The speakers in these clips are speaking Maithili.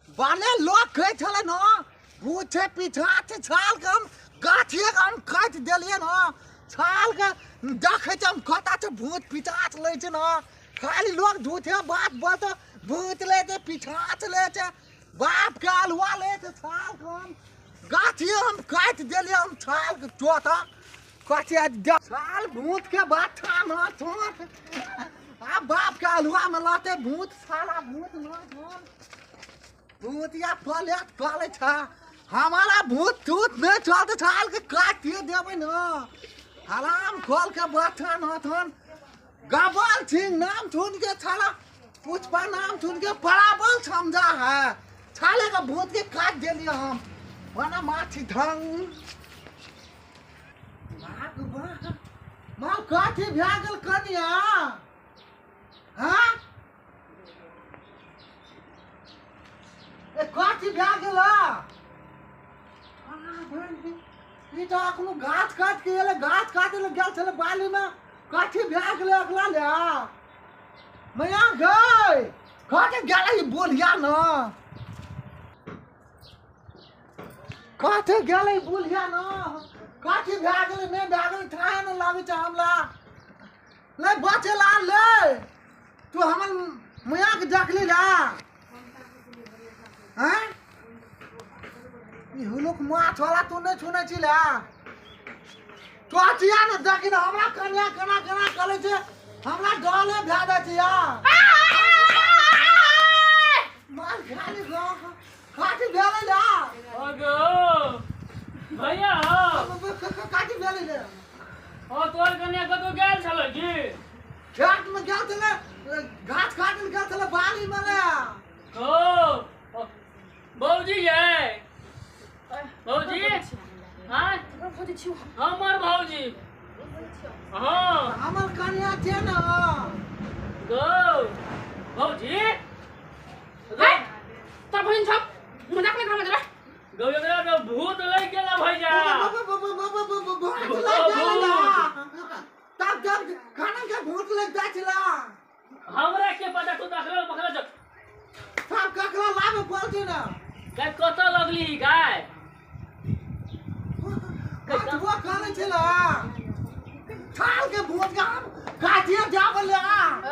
बाले लोग कहै छलै न भूत छै पीछा छै छाल के हम गाछिए के हम काटि देलियै न छाल के देखै छै हम कतऽ छै भूत पिचाच लै छै न खाली लोग झूठे बात बोलते भूत लै छै पिछाच लै छै बाप के अलुआ लै छै छाल के हम गाछिए हम काटि देलियै हम छाल के चोता कथी छाल भूत के बात न छोट आ बाप के अलुआ में लते भूत साला भूत न छोट भूतिया पले कले छ हमारा भूत तूत नहीं चलते छाल के काटिए देबै न हराम खोल के बैठा न थन गबल छिंग नाम थुन के छाला पुष्पा नाम थुन के बराबर समझा है छाले के भूत के काट देलिए हम बना माछी ढंग माँ कथी भए गेल कनिया हाँ ए कथी भए गेल ई तऽ अखनो गाछ काटि के एलै गाछ काटै लए गेल छलै बालीमे कथी भए गेलै अगला ले मैया गई कथी गेलै ई बुढ़िया न कथी गेलै बुढ़िया न कथी भए गेलै नहि भए गेलै थाहे नहि लागै छै हमरा ले बचेला ले तू हमर मैया के देखली ला हैं ई हुलुक माछ वाला तू नहीं सुनै छी ला चचिया ने देखी ने हमरा कन्या केना केना करै छै हमरा डरे भए जाइ छै या मार खाली गो काटी भेलै ला अगो भैया काटी भेलै ले ओ तोर कन्या कतौ गेल छलै की खेत में गेल छलै घास काटै लए गेल छलै बाली में ले ओ भौजी यै भौजी हाँ हमर भौजी हाँ हमर कन्या छै ने गो भौजी तोर बहिन सब मजाक नहीं कर मजरा गौ एकरा तो भूत लग गेल भैया भूत लागि गेलै ला तब जब खाना के भूत लागि जाइ छला हमरा के पता तू देखलो पकड़ छ सब ककरा लाबे बोलते ना गाय कतऽ लगली गाय कथुआ करै छला छाल के भूत के हम काटिए जाब ले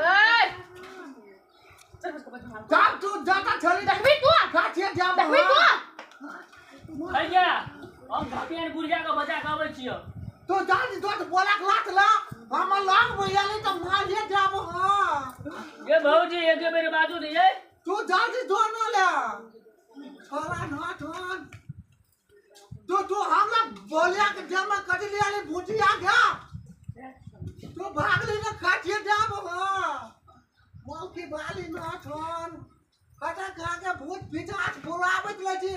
ए तब तू जाता छली देखबी तू काटिए जाब देखबी तू भैया हम घटियन बुढ़िया के बचा के अबै छियो तू जान दो तो बोला के लात ला हम लग भैया ले तो मारिए जाब हां ये भौजी एक बेर बाजू दिए तू जल्दी दो न ले छोरा न ठन तू तू हमरा बोलिया के जमा कर लिया ले भूतिया गया तू भागली न काटिए जाब हां मौकी बाली न ठन कटा खा के भूत पिचाच बोलाबैत रहै छी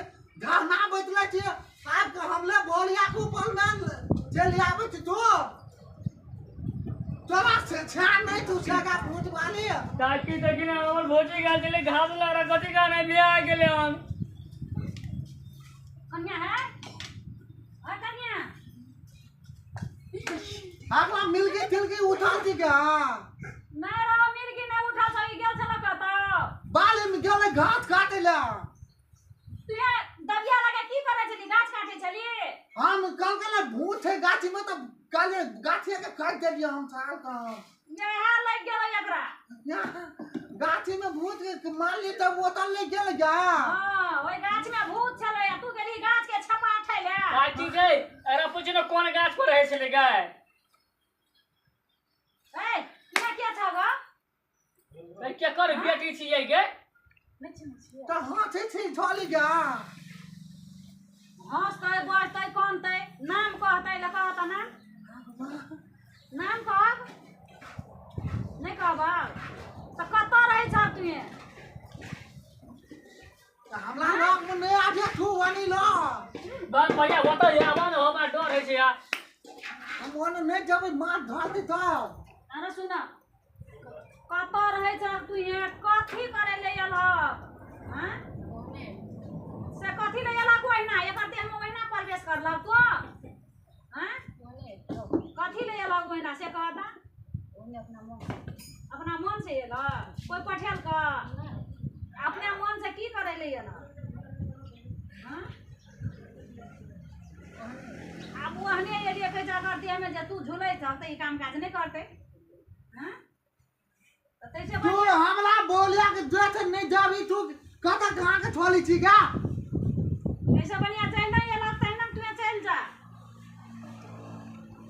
धरनाबैत रहै छी आब के हमले बोलिया के ऊपर में चलि आबै छी तू तोरा से छान नहीं तू छेगा भूत वाली ताकि देखी ना हमर भौजी गेल छलै घास लगा कथी गाना बियाह गेलै हम कन्या है ओए कन्या अगला मिल गई तिल गई उठल छी क्या नहीं रहो मिर्गी नहीं उठल छ ई गेल छल कतौ बाली में गेलै घास काटै ला तू ये दबिया लगा की करै छली गाछ काटै छली हम कल के भूत है गाछी में तो कल गाछी के काट देलियै हम साल का यहाँ लग गेलै एकरा गाछी में भूत के मार ली तब वो ले गेल जा हां ओइ गाछ में भूत छलै आ तू गेली गाछ के छपा उठै ले काकी गई अरे पूछ न कोन गाछ पर रहै छलै गाय ए किया किया छ गो ए केकर बेटी छियै गे नहि चिन्है छियै तो हाँ छी छी झोली जा हँसतै बजतै कनतै नाम कहतै ल कहत नाम नाम कहब नहि कहब तऽ कतऽ रहै छह तुहे हमरा लग में नहीं आबे तू वनी लो बस भैया ओतऽ आबऽ ने हमरा डर होइ छै यार हम ओने नहीं जबै मार धर दी तो अरे सुन कतऽ रहै छह तुहे कथी करै ले एलहक हँ से कथी ले एलहक ओहिना एकर देहमे ओहिना प्रवेश करलक तो हँ कथी ले एलहक ओहिना से कह तऽ अपना मन से एलहक कोइ पठेलक अपने मन से की करै ले एलहक देह में जे तू झुलै छ त ई काम काज नहीं करते। हां त तैसे तू हमरा बोलिया के देख नहीं जाबी तू कत कहां के छोली छी का ऐसा बढ़िया चल नहीं ये लगता है ना तू चल जा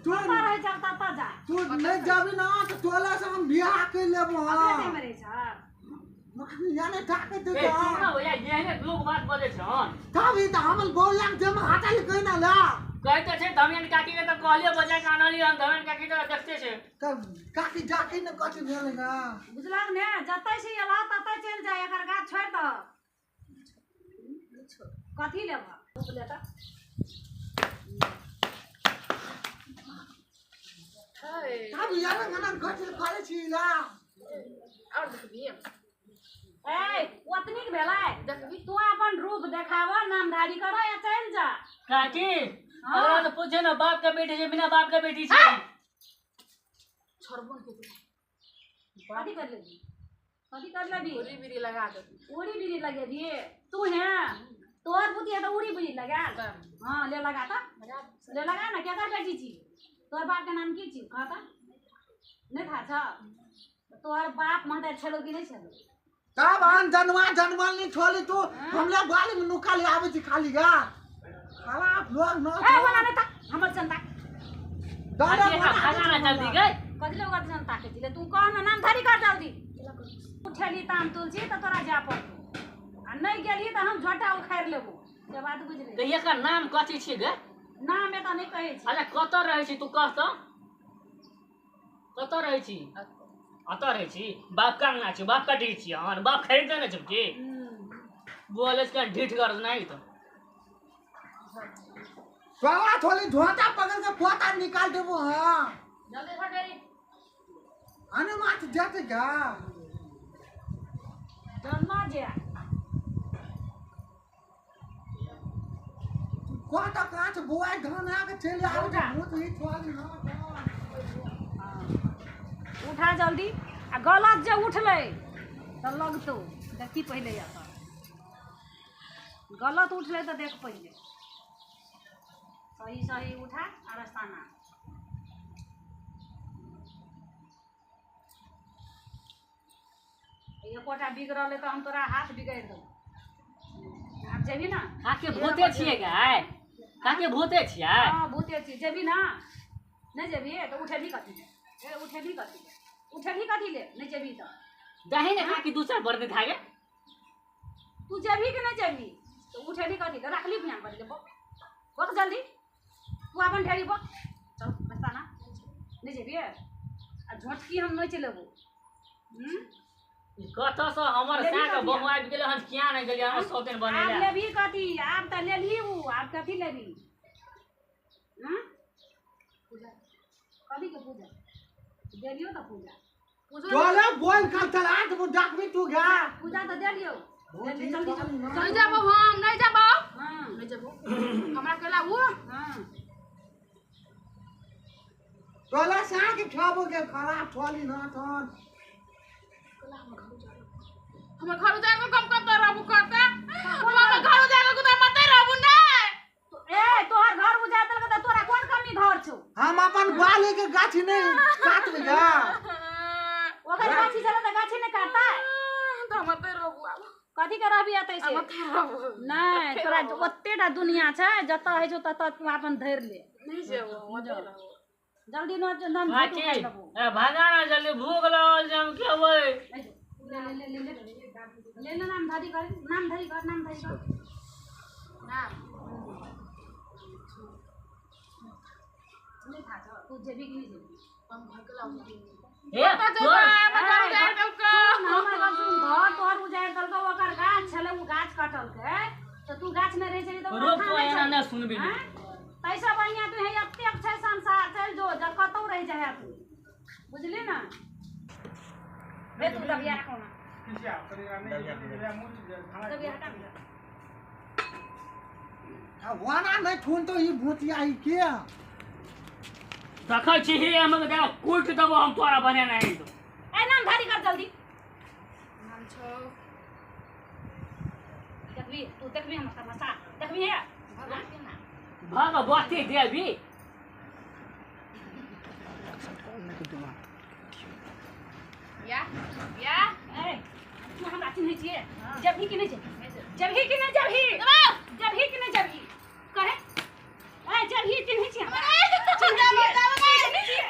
तू रह जा ता जा तू नहीं जाबी ना तो तोला से हम बियाह कर लेबो। हां अपने मरे छ याने ताकत दे ए सुन ना भैया एहने लोग बात बजै छन तब ई त हमल बोलिया के जम हटल कहि ना ला कहै त छै धमेन काकी के त कहलिए बजा के आनली हम धमेन काकी त देखते छै तब काकी जाके न कथि भेलै ना बुझलक ने जतै से एला ततै चल जा एकर गाछ छोड़ दह कथी लेबह ले त तब यार ना कथि करै छी ला और देखबी ए ओतनी के भेलै देखबी तू अपन रूप देखाव नामधारी कर या चल जा काकी हमरा तो पूछे ना बाप के बेटी छै बिना बाप के बेटी छै छोड़बो के कथी कर लेबी कथी कर लेबी उड़ी बीड़ी लगा दे उड़ी बीड़ी लगेबी तू है तोहर बुद्धि है तो उड़ी बीड़ी लगा। हां ले लगा त ले लगा ना केकर बेटी छी तोहर बाप के नाम की छी कह त नहीं था छ तोहर बाप महतार छलो कि नहीं छलो तब आन जनवा जनवल नहीं छोली तू हमले गाली में नुकाली आवे छी खाली गा खराब लोग न ए वाला नहीं था हमर जनता दादा भागा ना जल्दी गई कथि लोग जनता के जिले तू कह ना नाम धरी कर जल्दी उठेली ताम तुलसी त तोरा जा पड़तो आ नहीं गेली त हम झोटा उखाड़ लेबो से बात बुझले त एकर नाम कथि छी गे नाम एता नहीं कहै छी। अच्छा कत रहै छी तू कह त कत रहै छी अत रहै छी बाप का अंगना छी बाप का ढीठ छी हन बाप खरीद देने छौ की बोले का ढीठ कर नहीं तो साला थोड़ी झोटा पकड़ के पोता निकाल देबो। हां जल्दी हटेरी अने मात जाते का जन्मा जे कोटा कांच बुआई धान आके चल आवे भूत ही छोली ना उठा जल्दी आ गलत जे उठलै त लगतौ देखी पहिले एतऽ गलत उठलै त देख पहिले सही सही उठा आ रास्ता ना एकोटा बिगड़ल त हम तोरा हाथ बिगाड़ि देबौ। आब जेबी ना काके भूते छियै गाय काके भूते छियै। हां भूते छियै जेबी ना नहीं जेबी त उठेबी कथी ए उठेबी कथी उठेबी कथी ले नहीं जेबी त दही ने काकी दूसर भर दे थागे तू जेबी कि नहीं जेबी तो उठेबी कथी ले रखली बिहान कर ले बक बक जल्दी तू अपन ढेरी बक चल बस्ता ना नहीं जेबी आ झोटकी हम नहीं चलेबो। कत से हमर साक बहु आबि गेलै हन किया नहीं गेलियै हमर सौतन बनेला आब लेबी कथी आब त लेली उ आब कथी लेबी। हां कथी के पूजा देलियो त पूजा चले बोल कल चला देबो डाकबी तू गा पूजा त देलियो जल्दी जल्दी नहीं जाबो हम नहीं जाबो। हां नहीं जाबो हमरा केला उ। हां चले साक खाबो के खराब छोली ना तन हमर घर उजाड़ के कम करता रहबू करता हमर घर उजाड़ के कुता मत रहबू ना ए तोहर घर उजाड़ देलक त तोरा कोन कमी घर छौ हम अपन बाली के गाछ नहीं काटबे गा ओकर गाछी छले त गाछी नहीं काटता त हम मत रहबू आब कथी के रहबी एतै से मत रहबू नहीं तोरा ओतेटा दुनिया छै जतऽ होइ छौ ततऽ तू अपन धरि ले नहीं जेबो मत रहबू जल्दी न नम काकी ए भागा ना जल्दी भूख लागल छै हम खेबै ले ले ले ले ले ले नाम धरी कर नाम धरी कर नाम धरी कर नाम नहीं था तू जेबी कि नहीं जेबी हम घर के लाऊ ए तोर घर उजाड़ देलको घर तोहर उजाड़ देलको ओकर गाछ छलै उ गाछ कटलकै त तू गाछ में रहै छली त ओकरा रोक थाह तो नहि एना छलै। ना सुनबी आँय? तैसे बढ़िया तू है एतेक छै संसार चल जो जब कतौ रहि जाए तू बुझली ना बे तू दबिया राखो ना दबिया हटा ना। आ वाना नहीं ठून तो ई भूतिया ई के देखै छी हे हम देख कूट देबो हम तोरा बने नहीं तो ए नाम धारी कर जल्दी नाम छौ देखबी तू देखबी हमर तमाशा देखबी हे भगवान के नाम भगवती देवी या या ए, तू हमरा चिन्है छियै? जबही कि नहि जबही कि नहि जबही? जबही कि नहि जबही? कहे ए, जबही चिन्है छियै हमरा? चिन्है छियै? चिन्है छियै?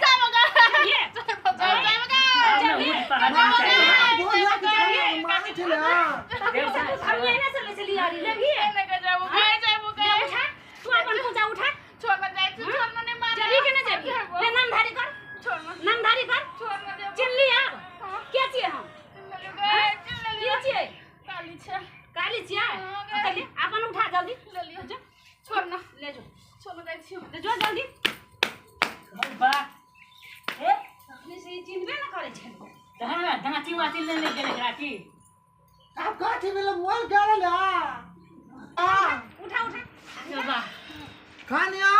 जबही? मानै छलै। तखन से तू घरमे एने से लै छली यारी लेबही? ले उठा, तू अपन पूजा उठा। जबही कि नहि जबही? ले नामधारी कर, नामधारी कर। चिन्हली आब के छियै हम? के छियै? काली छियै? हाँ, तऽ ले अपन उठा जल्दी। जो ले जो, ले जो जल्दी। वाह ए, तखने से ई चिन्हबे ने करै छै। तहन ने दाँती वाँती लेने गेलै एकरा की? आब कथी भेलै? मोल गेल आ। उठा उठा। वाह। कनिया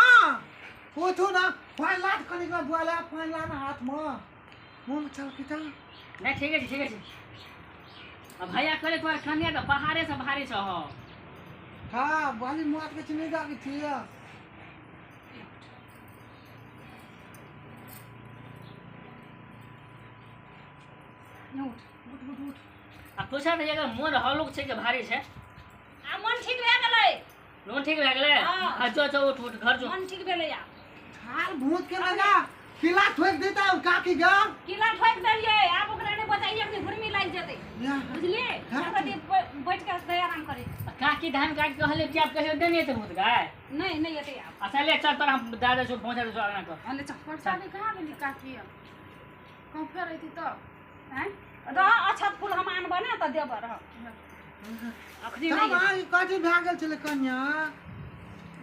पूछू ना, पानि लाट कनिक बुआ, ला पानि ला ना हाथमे मुँह चल की तऽ। नहीं, ठीक है, ठीक है। अब भैया कहले तोहर कन्या तऽ बाहरे से भारी छौ। हो। हाँ, बाली मात के चिन्ह जाके छियै। उठ उठ उठ उठ। आ पूछा तऽ एकर मोन हल्लुक छै कि भारी छै? आ मन ठीक भए गेलै। मोन ठीक भए गेलै? हाँ। आ जो जो, उठ उठ, घर जो। मन ठीक भेलै आब। छाल भूत के लगा किला ठोक देता काकी गा। किला ठोकि देलियै, आब ओकरा नहि बचाइए, अपने घुरमी लागि जेतै, बुझलियै? हाँ। ओकरा बैठ के दया आराम करै। आ काकी धान काटि कहले कि आब कहियो देने एतै भूत गाय? नहि, नहि एतै आब। अच्छा ले चल, तोरा हम दादा छौ पहुँचा दै छौ आगाँ कऽ। हाँ, ले चल। परसादी कहाँ गेली काकी? कहूँ फेर अयती तब। आँय, रह, अक्षत फूल हम आनबऽ ने तऽ देबऽ, रह अखनी। तब नहि। अहाँके कथी भए गेल छलै कन्या?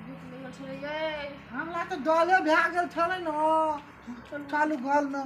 भूत ले गेल छलै यै। हमरा तऽ डले भए गेल छलै ने, चालू घरमे।